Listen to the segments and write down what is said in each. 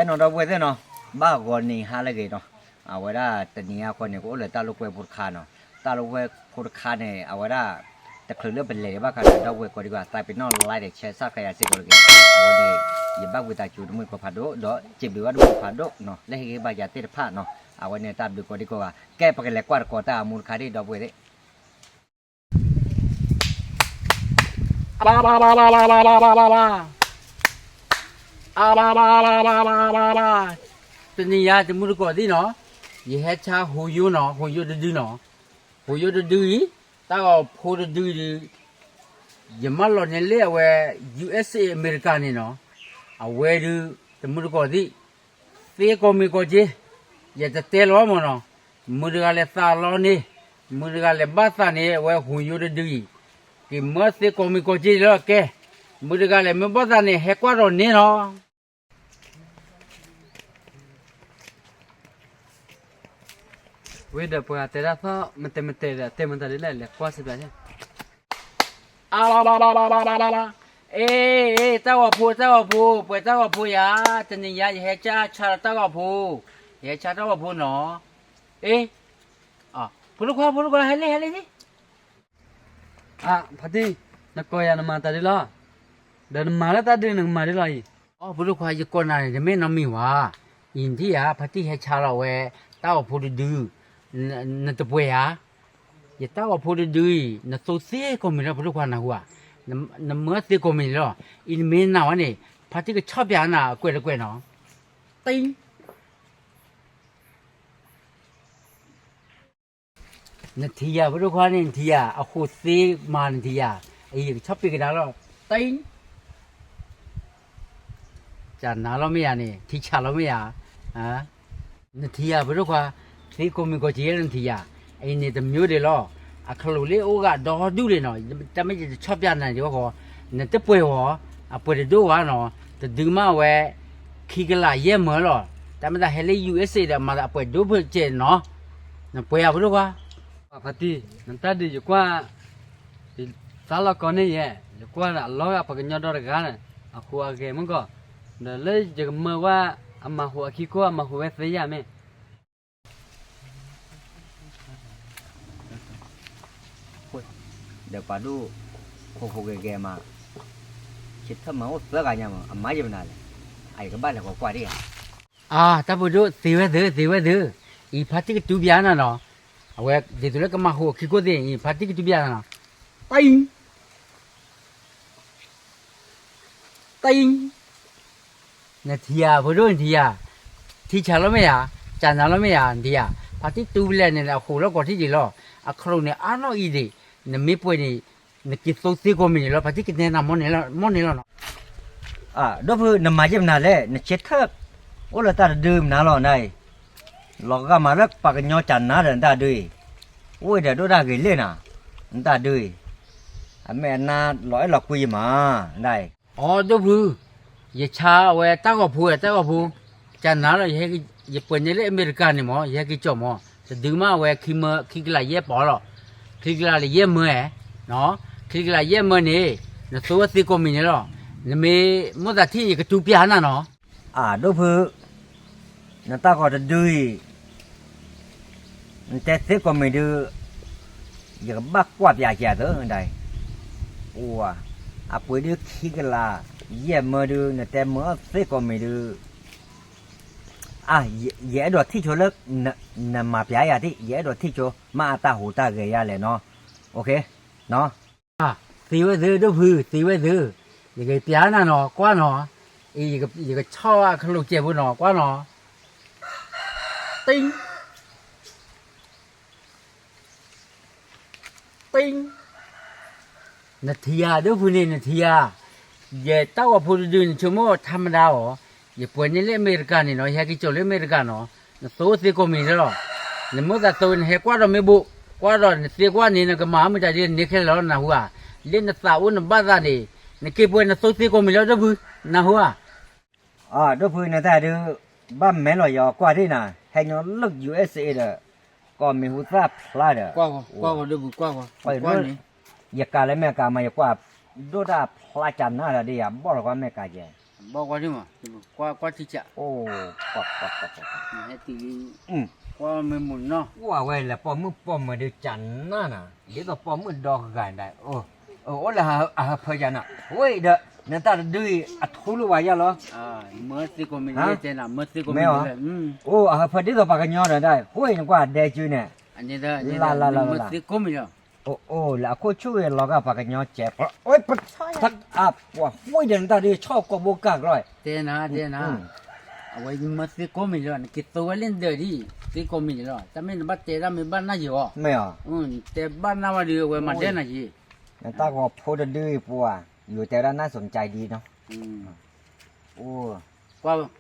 နီၢ်ဒီပုၢ်ဝဲၢ်သ့ၣ်နီၤ, ဘၣ်ဂီၤနံၤဟါလၢအဂ့ၤနီၤ, အဝဲဒၣ်တနံၤအံၤဃီန့ၣ် ကအိၣ်လၢတၢ်လိာ်ကွဲဖိတခါနီၤ, တၢ်လိာ်ကွဲဖိတခါန့ၣ် အဝဲဒၣ် တချုးလၢပလဲၤဒံးဘၣ်ခါဒီး ဒီပုၢ်ဝဲၢ်ကိးဒံကီး သးပ့ၤနီၣ် like ဒီး share subscribe ယၤစ့ၢ်ကီးတက့ၢ်. အဝဲန့ၣ် ယဘၣ်ဝံသးစူၤတမုၢ်တကိးဖးဒိၣ် ဒီးစံးဘျုးဘၣ်တမုၢ်တကိးဖးဒိၣ်နီၤ, လၢဟ့ၣ်ဂံၢ်ဘါယၤသ့ၣ်တဖၣ်နီၤ, အဝဲန့ၣ်တၢ်ဘျုးကိးဒံကီးဂၤ ကဲပကလဲၤကွၢ်တကိးတၢ်အမူတခါဒံး ဒီပုၢ်ဝဲၢ်သ့ၣ် တနံၤယၤတမုၢ်တကိးသ့ၣ်နီၤ, ယဟဲဆါဟူးယိနီၤ, ဟူးယိတဒုနီၤ, ဟူးယိတဒုအံၤ, တၢ်ဂီၤဖိတဒုအံၤဒုး, ယမၢလီၤန့ၢ်လၢအဝဲ ယူၢ်အ့ၣ်စ့ အမဲရကၤန့ၣ်နီၤ, အဝဲဒုး တမုၢ်တကိးသ့ၣ် သ့ကိးမံၤကိးက့, ယတတဲလီၤမၢ်နီၤ, မုၢ်တဂၤလဲၤသးလီန့ၢ်, မုၢ်တဂၤလဲၤဘၣ်သးန့ၢ် အဝဲဟူးယိတဒုအံၤ, က့ၤမၢသ့ကိးမံၤကိးက့လီၤကဲ, မုၢ်တဂၤလဲၤမ့ၢ်ဘၣ်သးန့ၣ် ဟဲကွၢ်ဒီးန့ၢ်နီၤ. ဝံၤဒီးပှၤတဲဒၣ်သီၣ် မတဲမတဲဒီး တဲမတၤဒ်လဲၣ် လဲၤကွၢ်စံးပျး, အါ, အ့, အ့, တၢ်ဂီၤဖိ တၢ်ဂီၤဖိ, ပှဲၤတၢ်ဂီၤဖိယၤ, တနံၤညါ ယဟဲဆါ ဆါလီၤတၢ်ဂီၤဖိ, ယဟဲဆါတၢ်ဂီၤဖိနီၤ, အ့, ဖိဒိၣ်ခွါ ဖိဒိၣ်ခွါ ဟဲလံ ဟဲလံ, အါ, ဖါတံၢ်, နကိးယၤနမၤတၢ်ဒ်လီၤ, ဒီးနမၤလၢတၢ်ဒုးနကမၤဒ်လီၤအံၤ, အီ ဖိဒိၣ်ခွါ ယကိးနၤန့ၣ် တမ့ၢ်နီတမံၤဘၣ်, အံၤနထံၣ်ဧါ ဖါတံၢ်ဟဲဆါလီၤဝဲ တၢ်ဂီၤဖိတဒု, နတပှဲၤဧါ, ယတၢ်ဂီၤဖိတဒုအံၤ နသိသ့ကိးမံၤလီၤ ဖိဒိၣ်ခွါနၢ်ဟူဧါ, နမၢသ့ကိးမံၤန့ၣ်လီၤ, အံၤနမ့ၢ်နာ်ဝဲန့ၣ် ဖါတံၢ်ကဆီၣ်ပၠးနၤအကွဲးတကွဲးနီၤ, တံ နထံၣ်ယၤ ဖိဒိၣ်ခွါန့ၣ် နထံၣ်ယၤ အဃိသ့မၤနထံၣ်ယၤ, အံၤယကဆီၣ်ပ့ၤကဒါလီၤ, တံ ကၢ်နၤလီၤမ့ၢ်ယၤန့ၣ် ထံဆးလီၤမ့ၢ်ယၤ, နထံၣ်ယၤ ဖိဒိၣ်ခွါ, သ့ကိးမံၤကိးက့လၢနထံၣ်ယၤ, အံၤန့ၣ်တမျိုးဒံးလီၤ, အကလိၤလၢအိၣ်ဂၤဒီဒူၣ်ဒံးနီၤ, တၢ်မ့ၢ်ယတဆီၣ်ပၠးနၤဒံးဝဲဃီ, နတပှဲၤဝဲ, အပှဲၤတဒိၣ်ဝဲနီၤ, တဒုမးဝဲ, ခံကလးယဲၢ်မၢလီၤ, တၢ်မ့ၢ်တၢ်ဟဲလၢ ယူၢ်အ့ၣ်စ့ ဒီးမၤအပှဲၤဒိၣ်ဖုးကဲနီၤ, နပှဲၤဧါ ဖိဒိၣ်ခွါ ဖါတံၢ် နတၢ်ဒုးယကွၢ်, ယသးလီၤကီန့ၢ်ယဲ, ယကွၢ်ဒီးအလီၤဂာ်ပှၤကညီဒီတဂၤန့ၣ်, အဃိအဂဲၤမ့ၢ်ကီး, ဒီးလၢယကမၢဝဲ, အမၤဟူးအခံကိၢ် အမၤဟူးဝဲသ့ယၤမ့ၢ်, ဒီးပှၤဒိၣ်, ခိၣ်ခိၣ်ဂဲၤဂဲၤမး, ဆံထၢၣ်မၤအိၣ်သၢဂၤညါမး အမၤယမနုၤလဲၣ်, အယကဘၣ်လဲၤကီးကွၢ်ဒံးဧါ အါ တၢ်ဖိဒိၣ် သ့ဝဲသ့ သ့ဝဲသ့, အံၤဖါတံၢ်ကတူၢ်ပၠးနၤနီၤ, အဝဲဒ်သိးလၢကမၤဟူးအခံကိၢ်သ့ အံၤဖါတံၢ်ကတူၢ်ပၠးနၤနီၤ, တံ တံ နထံၣ်ယၤ ဖိဒိၣ်နထံၣ်ယၤ, ထံဆးလီၤမ့ၢ်ယၤ, ကၢ်နၤလီၤမ့ၢ်ယၤ နထံၣ်ယၤ, ဖါတံၢ်တူၢ်ပလဲၣ်န့ၣ် အဃိးလီၤကီးထံၣ်ဒံးလီၤ, အခရိၣ်န့ၣ် အါနီၣ်အံၤဒံး, နမ့ၢ်ပှဲၤန့ၣ်, နက့ၤသိသ့ကိးမံၤန့ၣ်လီၤ ဖါတံၢ်ကနဲနၤမီၢ်န့ၣ်လီၤနီၤ အဒိၣ်ဖု နမၤယဲၢ်မနုၤလဲၣ် နဆဲးထၢၣ်, အိၣ်လၢတၢ်တဒုမနုၤလီၤနၤအံၤ, လီၤဂာ်မးလၢပှၤကညီကၢ်နၤဒီးနတၢ်ဒုအံၤ, အိၣ်ဝဲဒီးဒိၣ်တၢ်ဂ့ၤလၢနၤ, နတၢ်ဒုအံၤ, အမဲာ်အနါလီၤအဲၣ်လီၤကွံယမး, နဒၣ်အံၤ, အီ ဒိၣ်ဖု, ယဆါဝဲတၢ်ဂီၤဖိ တၢ်ဂီၤဖိ, ကၢ်နၤလီၤ, ယပှဲၤန့ၢ်လၢအမဲရကၤန့ၣ်မး ယဟဲက့ၤကၠီၣ်မး, တဒုမးဝဲခံကလးယဲၢ်ပီၤလီၤ, ခံကလးလၢယဲၢ်မၢ, ခံကလးလၢယဲၢ်မၢန့ၣ်, နသိဝဲသ့ကိးမံၤန့ၣ်လီၤ, နမ့ၢ်မိၣ်သးထံၣ်ယကတူၢ်ပၠးနၤနီၤ အဒိၣ်ဖု, နတၢ်ဂီၤတဒုအံၤ, နတဲသ့ကိးမံၤဒုး, ယကဘၣ်ကွၢ်ပၠးကဲသၢဒၣ်အံၤ, အပှ့ၤဒုးခံကလး, ယဲၢ်မၢဒုး နတဲမၢသ့ကိးမံၤဒုး, အါ, ယအဲၣ်ဒိးထံၣ်ဆိလၢ, နမၤပၠးယၤဒၣ်, ယအဲၣ်ဒိးထံၣ်ဆိ မ့ၢ်အတၢ်ဟူးတၢ်ဂဲၤယၤလဲၣ်နီၤ, သ့ဝဲသ့ ဒိၣ်ဖု သ့ဝဲသ့, ယကပၠးနၤနီၤ ကွၢ်နီၤ, ယကဆီၣ်အခလိာ်ကဲးဖိနီၤ ကွၢ်နီၤ, တံ တံ နထံၣ်ဧါ ဒိၣ်ဖုန့ၣ် နထံၣ်ဧါ, ယတၢ်ဂီၤဖိတဒုန့ၣ် ဆိကမိၣ်ထါမဒါအီၤ, ယပှဲၤန့ၢ်လၢအမဲရကၤန့ၣ်နီၤ ယဟဲက့ၤကၠီၣ်လၢအမဲရကၤနီၤ, နသိသ့ကိးမံၤလီၤ, နမိၣ်သးသိ နဟဲကွၢ်ဒီးမ့ၢ်ဘိး, ကွၢ်ဒီးနသ့ကွၢ်န့ၣ် နကမၤမုာ်တၢ်ဒ်န့ၣ်ခဲလၢာ်လီၤ နၢ်ဟူဧါ, လၢနသးအိၣ်နဘၣ်သးန့ၣ်, နက့ၤပှဲၤနသိသ့ကိးမံၤလီၤ ဒိၣ်ဖု, နၢ်ဟူဧါ အဒိၣ်ဖု နတၢ်ဒုး, ဘၣ်မဲာ်လီၤယီၤကွၢ်ဒၣ်နၤ ဟဲညီလၢ ယူၢ်အ့ၣ်စ့ ဒီး, ကီၢ်မံၤဟူသၣ်ဖျါဒီး, ယကးလၢမဲာ်ကးမး ယကွၢ်, ဒိၣ်တၢ်ဖျါကၢ်နၤဒီးဒ်ယၤ ဘီၣ်လီၤကွၢ်မဲာ်ကးကဲ ဘီၣ်ကွၢ်ထံမး, ကွၢ်ကွၢ်ထံကး, အိၣ်, ကွၢ်ကွၢ်ကွၢ်ကွၢ်, ဟဲတုၤလံ, ကွၢ်မ့ၢ်မုာ်နီၢ်, ကွၢ်ဝဲလဲၤပိာ်မုၣ်ပိာ်မၢၤဒုးကနၣ်နၤ, ဒ်သိးပိာ်မုၣ်ဒီဂၤဒၣ်, အိၣ်လၢအဟၢဖၢကနၤ, ဝဲဒီး နတၢ်တဒုအံၤအထူလိာ်ဝဲယါလီၤ, မ့ၢ်သ့ကိးမံၤ, မ့ၢ်, အိၣ်အဟၢဖၢဒ်သိးပှၤကညီဒီးဒၣ်, ဝဲနကွၢ်ဒဲကၠူန့ၣ်, လၢလၢလၢလၢ, အိၣ်အိၣ်လၢအခိၣ်ဆူၣ်ဂ့ၤလီၤဂာ်ပှၤကညီကဲး, ပှၤဃိဒီးနတၢ်ဒုးဆီၣ်ကိာ်ဘိကၢ်ကျီ, တဲနၤတဲနၤ, အဝဲမ့ၢ်သ့ကိးမံၤလီၤ, နက့ၤသိဝဲလၢနဒၢးဒံး, သ့ကိးမံၤလီၤ, တၢ်မ့ၢ်နဘၣ်တဲဒၣ်မ့ၢ်ဘၣ်နၢ်ယံၤအီၤ, မ့ၢ်အီၤ, နတဲဘၣ်နၢ်ဝဲဒုး အဝဲမၤဒဲနၤယံၤ, နတၢ်ဂီၤဖိတဒုအံၤပှၤ, ယိၤတဲဝဲဒၣ်နၢ်စံးကါဒ်နီၤ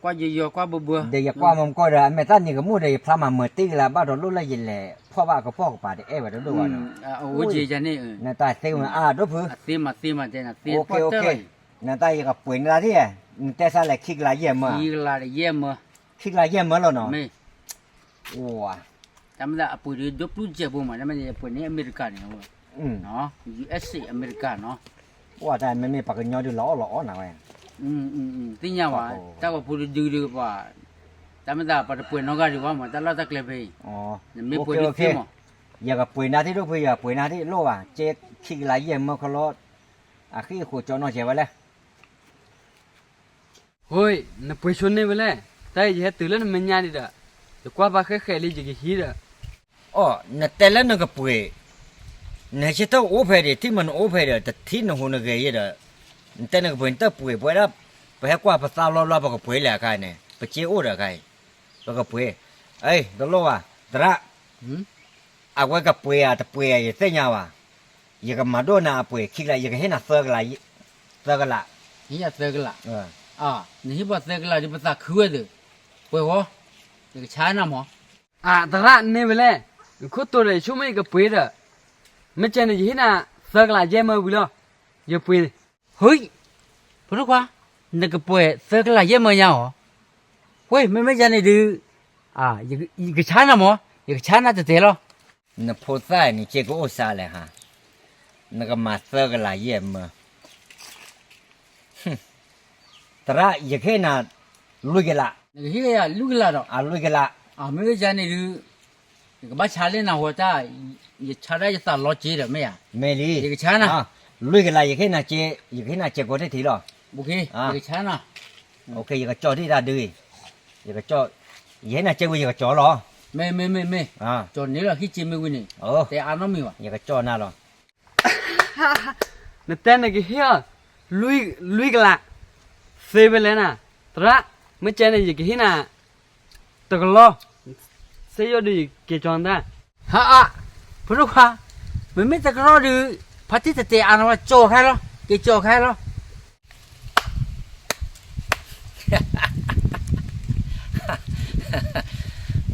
ကွၢ်ယယီၤကွၢ်ဘှီဘှီ, ဒီးယကွၢ်မုၢ်ကီၢ်ဒီး အမဲာ်သၣ်နံၤကမူၣ်ဒီး ယဖျါမၤမၢာ်တ့ၢ်ကလၢဘၣ်ဒီးလိၣ်လၢယလဲၤဖီၣ်ဘၣ်အကပိာ်ကပၤတအဲၣ်ဝဲတဒိၣ်ဘၣ်နီၤ, နတၢ်သ့ဝဲအါဒိၣ်ဖု, နတၢ်ယကပှ့ၤနတၢ်သ့, နတဲဆါလဲၣ်ခံကလးယဲၢ်မၢ, ခံကလးယဲၢ်မၢလီၤနီၤ, တၢ်မ့ၢ်ဒၣ်အပှ့ၤဒုးဒိၣ်ပျုၢ်စဲးဖိမး, တၢ်မ့ၢ်ဒၣ်ယပှ့ၤန့ၣ်အမဲရကၤန့ၣ်, ယူအ့စ့ၣ် အမဲရကၤနီၤ, ပှၤတၢ်မ့မ့ၢ်ပှၤကညီဒုးလီၤအီၣ်လီၤအီနၤဝဲ, သ့ၣ်ညါဝဲ, တၢ်ဂီၤဖိတဒုဒုးပှၤ, တၢ်မ့ၢ်ဒၣ်ပှၤတပှ့ၤနီတဂၤဒံးဘၣ်မး တၢ်လီၢ်တၢ်ကျဲဖဲအံၤ, နမ့ၢ်ပှ့ၤဒုးသ့မး, ယကပှ့ၤနၤသ့ၣ်ဒိၣ်ဖု ယကပှ့ၤနၤသ့ၣ်လိၣ်ဘၣ်, ကဲခံကလးယဲၢ်မၢခီလီၤ, အဃံအဃိးကၠီနီၢ်ကဲးဝဲလဲၣ် ဟိ, နပှ့ၤဆိန့ၢ်ဝဲလဲၣ်, တၢ်အံၤယဟဲတုၤလၢနမဲာ်ညါဒံးဒီး, ယကွၢ်ဘၣ်ဃဲဃဲလံယကဟံးဒီး, အိ, နတဲလၢနကပှ့ၤ, နဟဲဆၢထၢၣ်အိၣ်ဖဲဒံး ထံၣ်မးနအိၣ်ဖဲဒီး တထံၣ်နဟူးနဂဲၤယဲဒီး, နတဲနကပှ့ၤ နတပှ့ၤပဝဲဒၣ်, ပဟဲကွၢ်ပသးလီၤလီၤ ပကပှ့ၤလဲၣ်အခါအံၤန့ၣ် ပစ့အိၣ်ဒီးအခါအံၤ, ပကပှ့ၤ, အ့ တလိၣ်ဘၣ်, သရၣ် အဝဲကပှ့ၤဧါတပှ့ၤဧါယသ့ၣ်ညါဘၣ်, ယကမၤဒိၣ်နၤအပှ့ၤခံကလး ယကဟ့ၣ်နၤသၢကလး, သၢကလး, ဟ့ၣ်ယၤသၢကလး, နဟ့ၣ်ပှၤသၢကလးဒီးပသးခုဝဲသ့ၣ်, ပှဲၤဃီ, ယကဆါနၤမး, အသရၣ်န့ၢ်ဝဲလဲၣ်, နခိၣ်တိၤဒီးယဆိကမိၣ်ယကပှ့ၤဒီး, မ့ၢ်ကဲန့ၣ် ယဟ့ၣ်နၤသၢကလးယဲၢ်မၢဝံၤလီၤ, ယပှ့ၤ, ဟိ, ဖိဒိၣ်ခွါ, နကပှ့ၤသၢကလးယဲၢ်မၢညါအီၤ, ဝဲ မ့မ့ၢ်ယၤန့ၣ်ဒုး, ယကဆါနၤမး, ယကဆါနၤတတဲလီၤ, နဖိသၣ်န့ၣ် က့ကအိၣ်စါလဲၣ်ဟါ, နကမၤသၢကလးယဲၢ်မၢ သရၣ် ယကဟ့ၣ်နၤ လွံၢ်ကလး, နကဟ့ၣ်ယၤလွံၢ်ကလးဒီး, အလွံၢ်ကလး, မ့ၢ်ဝဲယၤန့ၣ်ဒုး, ယကဘၣ်ဆါလၢနၤဟီတၢ်, ယဆါဒၣ်ယသးလီၤက့ၤဒီးမ့ၢ်ဧါ, မ့ၢ်လံ, ယကဆါနၤ, လွံၢ်ကလး ယကဟ့ၣ်နၤက့, ယကဟ့ၣ်နၤက့ကိးတထံၣ်လီၤ, ယကဆါနၤ, ယကကၠီၣ်ဒံးတၢ်ဒုး, ယကကၠီၣ်, ယဟ့ၣ်နၤက့ဝံၤယကကၠီၣ်လီၤ, မ့ၢ်မ့ၢ်မ့ၢ်မ့ၢ်, ကၠီၣ်န့ၢ်လီၤဟံၣ်က့မ့ၢ်ဝံၤန့ၣ်, တဲအါနီတမံၤဘၣ်, ယကကၠီၣ်နၤလီၤ နတဲနကဟ့ၣ်အီၤ လွံၢ်ကလး, သ့ဝဲလဲၣ်နၤ, သရၣ်, မ့ၢ်ကဲန့ၣ် ယကဟ့ၣ်နၤ တကလီၢ်, စ့ယိၣ်ဒုးယက့ၤကၠီၣ်နၤ, ဟါအါ, ဖိဒိၣ်ခွါ, မ့မ့ၢ်တကလီၢ်ဒုး, ဖါတံၢ်တတဲအါနီၤ ကၠီၣ်ခဲလီၤ, က့ၤကၠီၣ်ခဲလီၤ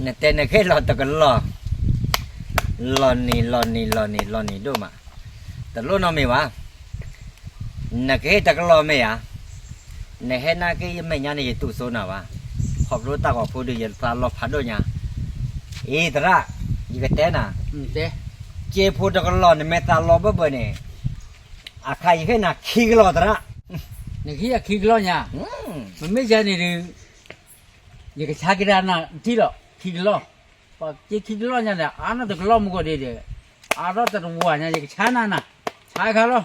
နတဲနကဟ့ၣ်လီၤတကလီၢ်, လီၤနံၤ လီၤနံၤ လီၤနံၤ လီၤနံၤဒိၣ်မး, တလိၣ်နီတမံၤဘၣ်, နကဟ့ၣ်တကလီၢ်မ့ၢ်ဧါ, နဟဲနာ်က့ယမဲာ်ညါန့ၣ် ယတူၢ်စိနၤဘၣ်, ခီဖျိတၢ်ဂီၤဖိဒီး ယသးလီဖးဒိၣ်ညါ, အံၤသရၣ်, ယကတဲနၤ, စ့ဖိတကလီၢ်နမ့ၢ်သးလီဘၢၣ်ဘၢၣ်န့ၣ်, အခါယဟ့ၣ်နၤခံကလီၢ်သရၣ်, နကဟ့ၣ်ယၤခံကလီၢ်ညါ, မ့မ့ၢ်ယၤန့ၣ်ဒုး ယကဆါကဒါနၤထံၣ်လီၤ ခံကလီၢ်, ပှၤက့ခံကလီၢ်ညါဒီး အါနီၢ်တကလီၢ်မူကီၢ်ဒံးဒီး, အါထီၣ်တဝၤညါ ယကဆါနၤနၤ, ဆါခါလီၤ,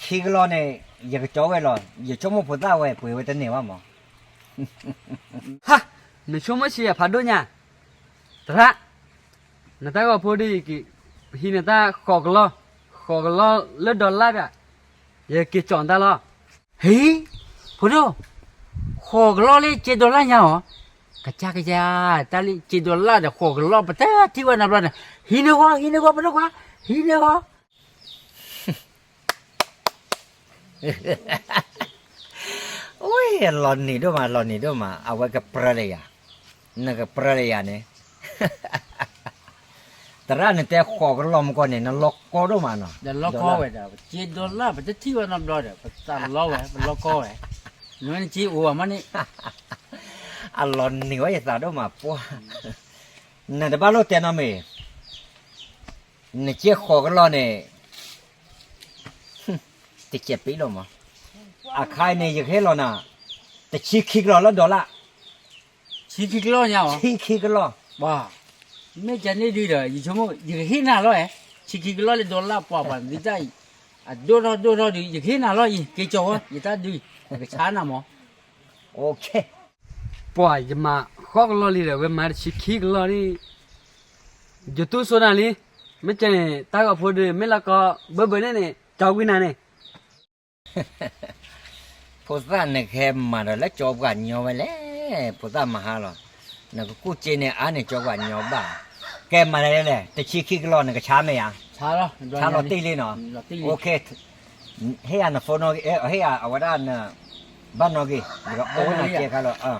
ခံကလီၢ်န့ၣ် ယကကၠီဝဲလီၤ, ယဆိကမိၣ်ဖိသၣ်ဝဲပှ့ၤဝဲတန့ၢ်ဘၣ်မး, ဟါ, နဆိကမိၣ်ဆံးယၤဖးဒိၣ်ညါ, သရၣ်, နတၢ်ဂီၤဖိဒ်အံၤ, ဟံးနတၢ်ဃိးကလီၢ်, ဃိးကလီၢ်လၢ dollar ဒီး, ယက့ၤကၠီၣ်နတၢ်လီၤ ဟ့, ဖိဒိၣ်, ဃိးကလီၢ်လၢက့ dollar ညါအီၤ, ကစၢ်ကစၢ်, တၢ်လၢက့ dollar ဒီးဃိးကလီၢ် ပတထံၣ်ဝဲနီတဘျီန့ၣ်, ဟံးန့ၢ်ဃီ ဟံးန့ၢ်ဃီ ဖိဒိၣ်ခွါ, ဟံးန့ၢ်ဃီ ဝဲ လီၤနံၤဒိၣ်မး လီၤနံၤဒိၣ်မး အဝဲကပြၢလၢယၤ, နကပြၢလၢယၤန့ၣ်, သရၣ်နတဲဃိးကလီၢ်မူကီၢ်န့ၣ် နလီၤကီဒိၣ်မးနီၤ, ဒီးလီၤကီဝဲဒီး ပက့ dollar ပတထံၣ်ဝဲနီတဘျီဒီး ပသးလီဝဲ ပလီၤကီဝဲ, နဝဲနက့အိၣ်ဘၣ်မးန့ၣ်, အလီၤနံၤဝဲယသးဒိၣ်မးပှၢ်, နတဘၣ်လိၣ်တဲနီတမံၤ, နက့ဃိးကလီၢ်န့ၣ် တကဲးပံလီၤမး, အခါအံၤန့ၣ် ယကဟ့ၣ်လီၤနၤ, တဆံခံကလီၢ်လၢ dollar, ဆံခံကလီၢ်ညါ, ဆံခံကလီၢ်, ပှၤ, မ့ၢ်ကန့ၣ်ဒုဒီး ယဆိကမိၣ် ယကဟ့ၣ်နၤလီၤ, ဆံခံကလီၢ်လၢ dollar ပှၤပှၤဒုတၢ်အံၤ, အဒိၣ်ထီၣ်ဒိၣ်ထီၣ်ဒု ယကဟ့ၣ်နၤလီၤအံၤ က့ၤကၠီၤဝဲ ယတၢ်ဒု ယကဆါနၤမး, ပှၤ ယမၤဃီကလီၢ်လံဒီး ဝဲမၤတဆံခံကလီၢ်န့ၣ်, ယတူၢ်ဆိနၤလံ, မ့ၢ်ကန့ၣ် တၢ်ဂီၤဖိဒု မ့ၢ်လၢကီဘၢဘၢန့ၣ်န့ၣ် ကၠီၤကွံနၤန့ၣ် ဖိသၣ်နကဟဲမၤဒီးလၢကၠီပှၤညီဝဲလဲၣ်, ဖိသၣ်မဟါလီၤ, နကကူၣ်စ့န့ၣ်အါန့ၣ် ကၠီပှၤညီဘၣ်, ကဲမၤလဲၣ်လဲၣ် တဆံခံကလီၢ်နကဆါမ့ၢ်ဧါ, ဆါလီၤတံၢ်လံနီၤ, ဟ့ၣ်ယၤန phone နီၣ်ဂံၢ်, ဟ့ၣ်ယၤအဝဲဒၣ်န ဘၣ်နီၣ်ဂံၢ်, ယကအိၣ်နၤကဲခါလီၤ,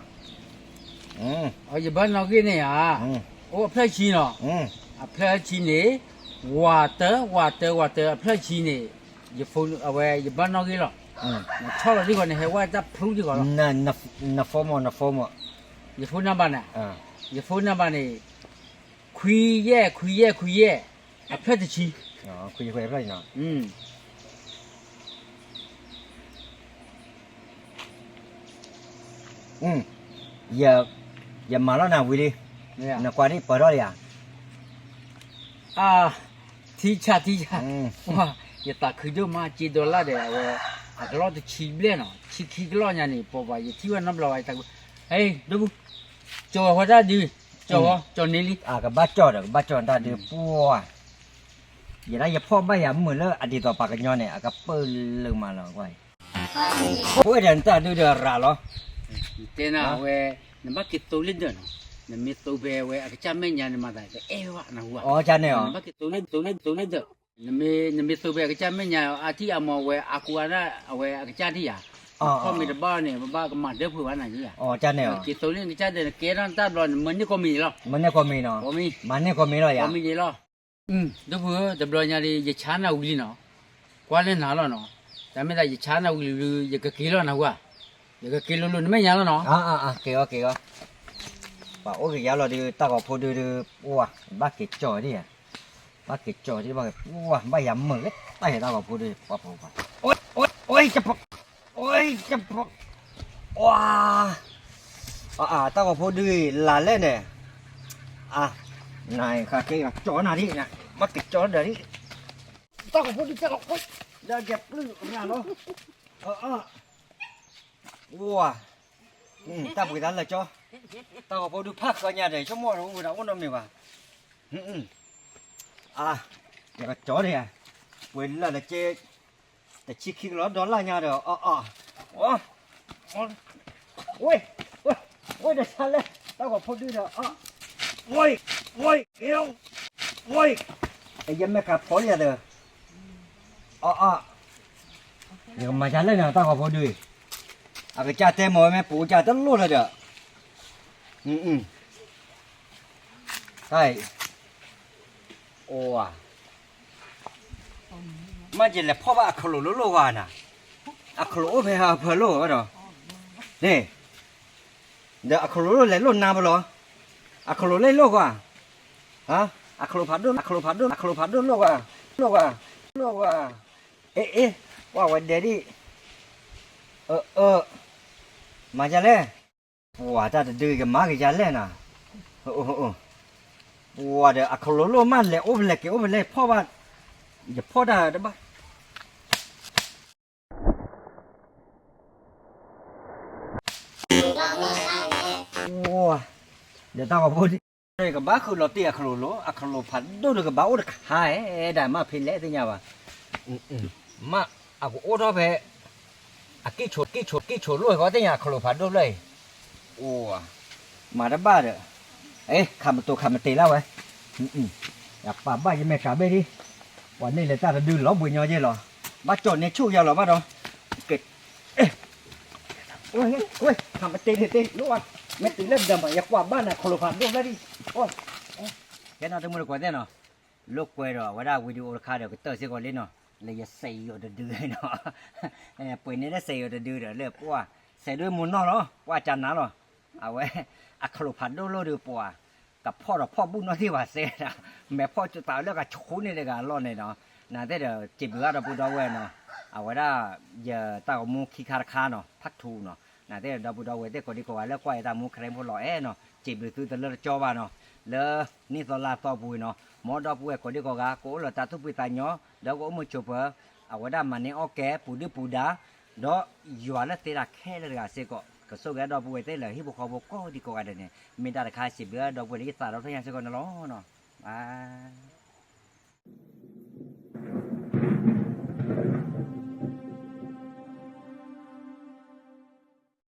ယဘၣ်နီၣ်ဂံၢ်န့ၣ်ဧါ, အိၣ်အဖျၢၣ်ဆံနီၤ, အဖျၢၣ်ဆံန့ၣ်, ဝးတၢ ဝးတၢ ဝးတၢ အဖျၢၣ်ဆံန့ၣ်, ယဖိ အဝဲယဘၣ်နီၣ်ဂံၢ်လီၤ, နဆီၣ်လီၤဒ်ဂီၤ နဟဲဝဲတၢ်ဖရူဒ်ဂီၤလီၤ, န phone မ့ၢ် န phone မ့ၢ်, ယ phone number န့ၣ်, ယ phone number န့ၣ်, ခွံယဲၢ် ခွံယဲၢ် ခွံယဲၢ်, အဖျၢၣ်တဆံ, ခွံယဲၢ် ခွံယဲၢ် အဖျၢၣ်တဆံနီၤ, ယမၤလီၤနၤဝံၤလံ, နကွၢ်ဒ်ပၢၢ်ထီၣ်လံဧါ, အါ, ထံဆါထံဆါ, ယသးခုဒိၣ်မး က့ဒီလၣ်ဒီး အဝဲ, အကလီၢ်တဆံဘျဲၣ်နီၤ, ဆံခံကလီၢ်ညါန့ၣ် ပှၤပှၤယထံၣ်ဝဲနီတဘျီဘၣ်, ဟဲ, ဒိၣ်ဖု, ကၠီၤဝဲတၢ်ဒု, ကၠီၤဝဲ, ကၠီၤန့ၢ်လံ, အကဘၣ်ကၠီၤဒီး ကဘၣ်ကၠီၤတၢ်ဒု ပှၤ ယဲဒၣ်ယဖီၣ်ဘၣ်ယၤမုာ်လၢအဒ်သိးပှၤကညီန့ၣ် အကပၢၢ်လၢမးလီၤ, ကွၢ်, အိၣ်ဒီးနတၢ်ဒုဒီးရၤလီၤ, တဲနၤဝဲ, နဘၣ်က့ၤသိလ့ၣ်ဒၢးနီၤ, နမ့ၢ်သိဖဲဝဲအကစၢ်မဲာ်ညါန့ၣ်မၤသး တအဲၣ်ဘၣ်နဟူဧါ, နဘၣ်က့ၤသိလ့ၣ် သိလ့ၣ် သိလ့ၣ်ဒၢး, နမ့ၢ်သိဖဲအကစၢ်မဲာ်ညါ အါထံၣ်အါမးဝဲအကူအါဒၣ်အဝဲအကစၢ်ထံၣ်ယၤ, ဖီၣ်မ့ၢ်တဘၣ်န့ၣ် ပဘၣ်ကမၤဒၢဖုးဘၣ်နၤယၤ, က့ၤသိလ့ၣ်နကစၢ်ဒၢး နကဲထီၣ်နတၢ်ဘျီ နမၤန့ၢ်ကိးမံၤလီၤ, မၤန့ၢ်ကိးမံၤလီၤ, မၤန့ၢ်ကိးမံၤလီၤယၤ, ဒိၣ်ဖုဧၢ တဘျီညါဒီး ယဆါနၤဝံၤလံနီၤ, ကွၢ်လၢနၤလီၤနီၤ, တၢ်မ့ၢ်သးယဆါနၤဝံၤလံ ယကက့ၤလီၤနၤဝဲ, ယကက့ၤလိၤလိၤနမဲာ်ညါလီၤနီၤ, က့ၤအီၤက့ၤအီၤ, ပှၤအိၣ်ကယၤလီၤဒုး တၢ်ဂီၤဖိဒုးဒုး ပှၤ ဘၣ်က့ၤကၠီၤဒံးဧါ, ဘၣ်က့ၤကၠီၤဒံး ဘၣ်က့ၤ ပှၤ ဘၣ်ယၤမုာ်လၢတၢ်ဟဲတၢ်ဂီၤဖိဒုး ပှၤ ပှၤ ပှၤ အိၣ် အိၣ် အိၣ် ယပှၤ အိၣ် ယပှၤ ပှၤ အါ တၢ်ဂီၤဖိဒုး လၢလဲၣ်န့ၣ်, အါ နၤ ဃးက့ၤကၠီၤနၤဒံး ဘၣ်က့ၤကၠီၤဒၣ်ဒံး, တၢ်ဂီၤဖိဒုး တၢ်ဂီၤဖိ, ဒီးကပျုၢ်ရၤလီၤ, အါ ဝၤ, တၢ်ပှ့ၤတၢ်လၢကၠီ, တၢ်ဂီၤဖိဒုးဖးဃၢညါဒီး ဆိကမိၣ်တအိၣ်နီတမံၤဘၣ်, အါ, ယကကၠီဒံးဧါ, ပှ့ၤလၢလၢက့, တဆံခံကလီၤဒီလၣ်ညါဒီး အါ အါ, ဝဲ, ဝဲဒီးဆါလဲၣ် တၢ်ဂီၤဖိဒုးဒီး အါ, ဝဲ, ဝဲ, ဝဲ, ယမဲာ်ကးဖီလံယၤဒီး အါ အါ, ယကမၤဒ်လဲၣ်န့ၣ် တၢ်ဂီၤဖိဒုး, အကစၢ်တဲမ့ၢ်ဝဲမ့ၢ်ပူၤကစၢ်တလိၣ်လၢၤဒီး, တၢ်အံၤ, အိၣ်ဧါ, မ့ၢ်ယလဲၤဖီၣ်ဘၣ်အခလိာ်လိၣ်လိၣ်ဂၤနၤ, အခလိာ်အိၣ်ဖဲဟးဖၢလိၣ်ဝဲဒီး, န့ၣ် ဒီးအခလိာ်လိၣ်လဲၤလိၣ်နါဘၣ်လီၤ, အခလိာ်လဲၤလိၣ်ကွၢ်, အခလိာ်ဖးဒိၣ် အခလိာ်ဖးဒိၣ် အခလိာ်ဖးဒိၣ်လိၣ်ကွၢ်, လိၣ်ကွၢ်, လိၣ်ကွၢ်, အ့ အ့ ကွၢ်ဝဲဒဲးဒံး, အၢ အၢ, မၤဒ်လဲၣ်, ပှၤတၢ်တဒုကမၤကယၤလဲၣ်နၤ, ပှၤဒီးအခလိာ်လိၣ်မးလဲၤအိၣ်ဖဲလဲၣ်က့ၤအိၣ်ဖဲလဲၣ်ဖီၣ်ဘၣ်, ယဖီၣ်တၢ်တဘၣ် ဒီးတၢ်ဂီၤဖိဒုး ကဘၣ်ဃုာ်လီၤတံၢ်အခလိာ်လိၤ အခလိာ်ဖးဒိၣ်ဒီးကဘၣ်အိၣ်တခါဧဲ ဒၣ်မ့ၢ်ဖဲလဲၣ်သ့ၣ်ညါဘၣ်, မ့ၢ်အကအိၣ်ထီၣ်ဖဲ အကံၢ်ဆိး ကံၢ်ဆိး ကံၢ်ဆိးလိၣ်ဃီသ့ၣ်ညါ အခလိာ်ဖးဒိၣ်ဖျၢၣ်အံၤ, အိၣ် မၤတဘၣ်ဒီး, ခးမတိၤခးမတ့ၤလၢဝဲ, ယပာ်ဘၣ်ယမဲာ်ကးဘ့ၣ်ဒံး, ပှၤန့ၣ်လဲၤတၢ်တဒုလီၤဘှံးညီယဲၢ်လီၤ, ဘၣ်ကၠီၣ်န့ၢ်ဆူၣ်ယၤလီၤဘၣ်ဒီး, ကဲ ဝဲ ခးမတ့ၤတ့ၤတ့ၤ လိၣ်ဘၣ်, မ့ၢ်တုၤလၢဒၢးမး ယကွၢ်ဘၣ်နၤ ခလိာ်ဖးဒိၣ်ဖျၢၣ်ဒံး, ကဲနီၤ တမုၢ်တကိးသ့ၣ်နီၤ, လိာ်ကွဲဒီးအဝဲဒၣ် video တခါဒီးကတၢၢ်စ့ၢ်ကီးလံနီၤ, လၢယစဲးယိာ်တဒုနီၤ, ပှ့ၤန့ၢ်လၢစဲးယိာ်တဒုဒီးလၢပှၢ်, စဲးဒိၣ်မူနီၢ်လီၤ ပှၢ်ကနၤလီၤ, အဝဲ အခလိာ်ဖးဒိၣ်လိၣ်ဒီးပှၤ, ကဖီၣ်ဒီးဖီၣ်ဘူၣ်နီၢ်သ့ၣ်ဝဲစဲး, မဲာ်ဖီၣ်တးလၢကဆူန့ၢ်တဂၤအလီၢ်န့ၣ်နီၤ, နသ့ၣ်ဒီးစံးဘျုးဘၣ်ဒီပုၢ်ဒီဝဲၢ်နီၤ, အဝဲဒၣ် ယတၢ်ဂီၤမူခံခါတခါနီၤ part two နီၤ, နသ့ၣ်ဒီပုၢ်ဒီဝဲၢ်သ့ၣ်ကိးဒံကိးဂၤလၢကွၢ်အံၤတၢ်မူ ခရံာ်ဖိလီၤအဲၣ်နီၤ စံးဘျုးသုတလၢတကၠီဘၣ်နီၤ, လၢနံၣ်သီလါသီပူၤအံၤနီၤ မ်ဒီပုၢ်ဝဲၢ်ကိးဒံကိးဂၤ ကအိၣ်လၢတၢ်သူၣ်ဖှံသးညီ ဒီးကအိၣ်မုာ်ဆိးပၢၤ အဝဲဒၣ်မၤန့ၢ်အီၣ်ကဲ ပူၤဒုၣ်ပူၤဒါ ဒီးယွၤလၢသ့တၢ်ခဲလၢာ်တဂၤစ့ၢ်ကီး ကဆိၣ်ဂ့ၤဒီပုၢ်ဝဲၢ်သ့ၣ်လၢဟံၣ်ဖိဃီဖိကိးဒံကိးဂၤဒဲးန့ၣ် မ့ၢ်တၢ်တခါစံးဘျုးဒီပုၢ်ဝဲၢ်လၢ ယသးဒီဖျၢၣ်ညါစ့ၢ်ကီးန့ၣ်လီၤနီၤ, bye.